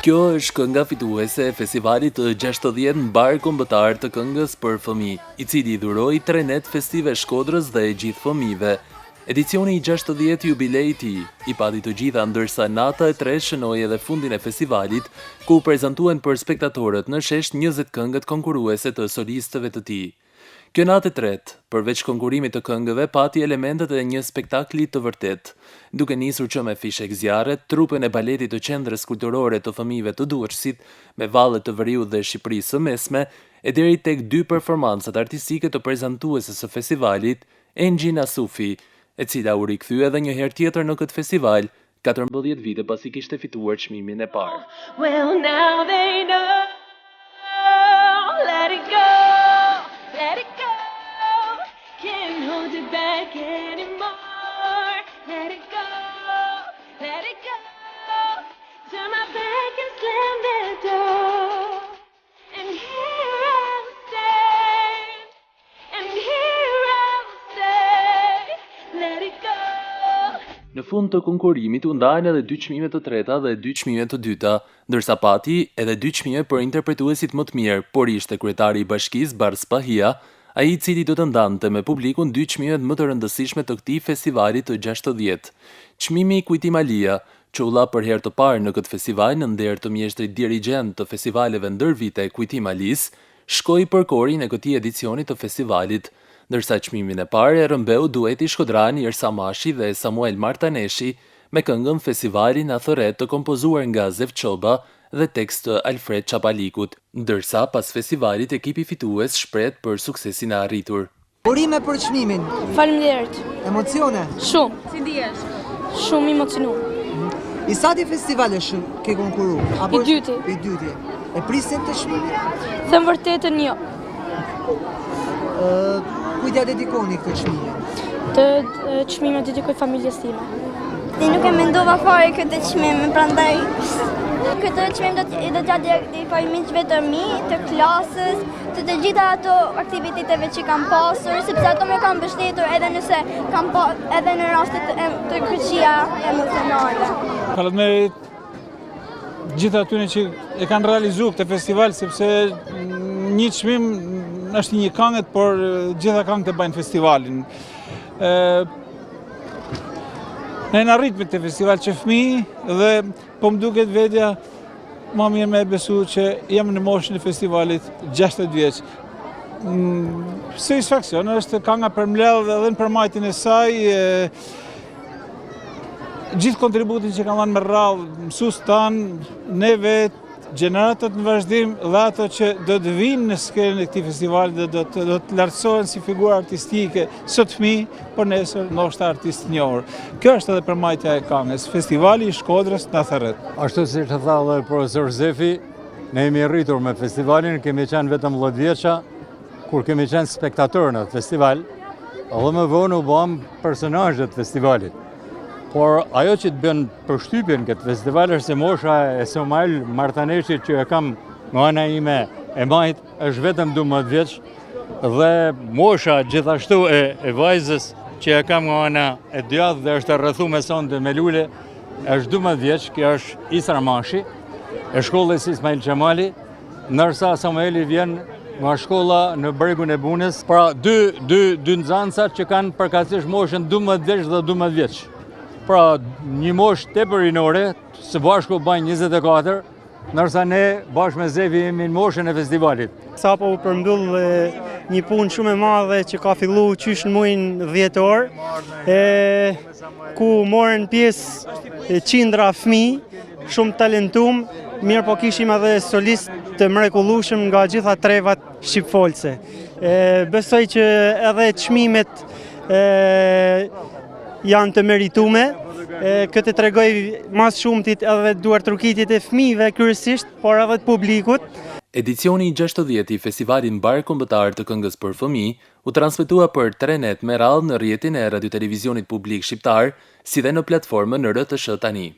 Kjo është kënga fituese e Festivalit të 60 Mbarëkombëtar të Këngës për Fëmijë, i cili i dhuroi tre net festive Shkodrës dhe gjithë fëmijëve. Edicioni i 60 jubilei i tij, i pati të gjitha ndërsa nata e tretë shënoi edhe fundin e festivalit, ku u prezantuan për spektatorët në shesh 20 këngët konkurruese të solistëve të tij. Kjo natë e tretë, përveç konkurrimit të këngëve pati elementët e një spektakli të vërtetë, duke nisur që me fishekzjarret, trupën e baletit të Qendrës Kulturore të Fëmijëve të Durrësit, me valle të Veriut dhe Shqipërisë së Mesme, e deri tek dy performancat artistike të prezantueses së festivalit, Enxhi Nasufi, e cila u rikthye edhe një herë tjetër në këtë festival, 14 vite pasi kishte fituar çmimin e parë. Well now they know Let it go, let it go Can't hold it back anymore Let it go, let it go Turn my back and slam the door And here I'll stand And here I'll stay Let it go Në fund të konkurrimit u ndanë edhe dy çmime të treta dhe dy çmime të dyta, ndërsa pati edhe dy çmime për interpretuesit më të mirë, por ishte kryetari i bashkisë Bardh Spahia, ai i cili do të ndante me publikun dy çmimet më të rëndësishme të këtij festivali të 60. Çmimi Kujtim Alia, që u dha për herë të parë në këtë festival në nder të mjeshtrit dirigjent të festivaleve ndër vite Kujtim Alisë, shkoi për korin e këtij edicioni të festivalit, ndërsa çmimin e parë e rrëmbeu dueti shkodran Irsa Mashi dhe Samuel Martaneshi me këngën Festivali na thërret të kompozuar nga Zef Çoba dhe tekst të Alfred Çapalikut, ndërsa pas festivalit ekipi fitues shprehet për suksesin e arritur. Urime për çmimin. Faleminderit. Emocione? Shumë. Si ndihesh? Shumë emocionu. I sati festival është ke konkuru? Apo I dyti. I dyti. E prisje këtë çmimin? Them vërtetën jo. Ë, kujt ja dedikoni këtë çmimin? Këtë çmim e dedikoj familjes time. Ti nuk e mendova fare këtë çmim, prandaj këtë çmim do të do t'ja dedikoj miqve të mi, të klasës, të të gjitha ato aktiviteteve që kam pasur, sepse ato më kanë mbështetur edhe nëse kam pa, edhe në raste të, të këqija emocionale. Faleminderit gjithë atyre që e kanë realizu këtë festival, sepse një çmim është një kangët, por gjitha kangët e bajnë festivalin. Ne jena rritë me këtë festival që fëmi dhe po më duket vetja ma mirë me e besu që jam në moshën e festivalit 60 vjeç. Mm, satisfaksion është kanga përmbledh edhe në përmbajtjen e saj, gjithë kontributin që kanë dhënë me radhë mësuesit tanë, ne vetë, gjeneratat në vazhdim dhe ato që do të vinë në skenën e këtij festivali dhe do të, do të lartësohen si figura artistike, sot fëmijë, por nesër ndoshta artistë të njohur. Kjo është edhe përmbajtja e kangës, festivali i Shkodrës na thërret. Ashtu siç e tha dhe profesor Zefi, ne jemi rritur me festivalin, kemi qenë vetëm 10 vjeça, kur kemi qenë spektator në festival, dhe më vonë u bëmë personazhe të festivalit. Por ajo që të bën përshtypje në këtë festival është se mosha e Samuel Martaneshit që e kam nga ana ime e majtë është vetëm 12 vjeç dhe mosha gjithashtu e, e vajzës që e kam nga ana e djathtë dhe është e rrethume sonte me lule është 12 vjeç, kjo është Isra Mashi, e shkollës Ismail Qemali, Ndërsa Samueli vjen nga shkolla në bregun e Bunës, pra dy, dy, dy nxënësat që kanë përkatësisht moshën 12 vjeç dhe 12 vjeç. Pra një moshë tepër rinore, së bashku bajnë 24, ndërsa ne bashkë me Zefi jemi në moshën e festivalit. Sapo u përmbyll një punë shumë e madhe që ka fillu qysh në mujin dhjetor, e, ku morën pjesë qindra fëmijë, shumë talentum, mirëpo kishim edhe solist të mrekullueshëm nga gjitha trevat shqipfolëse. E, besoj që edhe çmimet e, janë të meritume, e, këtë tregoi ma së shumtit edhe duartrokitjet e fëmijëve kryesisht, por edhe të publikut. Edicioni i 60 i Festivalit Mbarëkombëtar të Këngës për Fëmijë u transmetua për tre net me radhë në rrjetin e Radiotelevizionit Publik Shqiptar, si dhe në platformën rtsh Tani.